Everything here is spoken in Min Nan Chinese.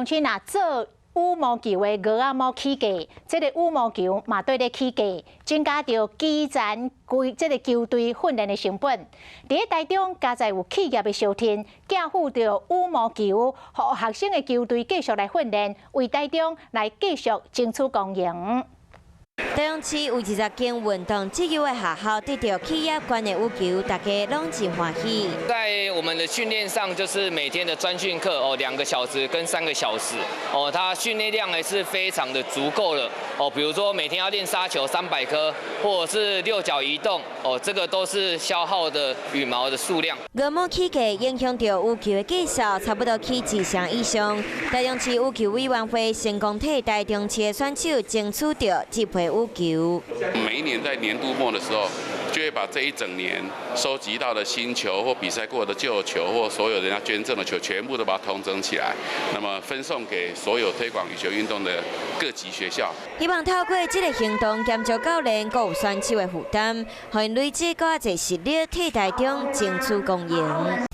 中市若做羽毛球的鵝仔毛起價，這个羽毛球嘛綴咧起價，增加著基層規這个球隊訓練的成本。佇咧台中，佳哉有企業的相挺，寄付著羽毛球，予學生的球隊繼續來訓練，為台中來繼續爭取光榮。台中市有20間運動職業的學校得著企業捐的羽球，大家攏真歡喜。在我們的訓練上，就是每天的專訓課哦，2個小時跟3個小時哦，它訓練量還是非常的足夠了哦。比如說每天要練殺球300顆，或者是六角移動哦，這個都是消耗的羽毛的數量。鵝毛起價影響著羽球的價數，差不多起一成以上。台中市羽球委員會成功替台中市的選手爭取著這批羽球。每一年在年度末的時候，就會把這一整年收集到的新球或比賽過的舊球或所有人家捐贈的球，全部都把它統整起來，那麼分送給所有推廣羽球運動的各級學校。希望透過這个行動，減少教練閣有選手的負擔，予𪜶累積閣較濟實力，替台中爭取光榮。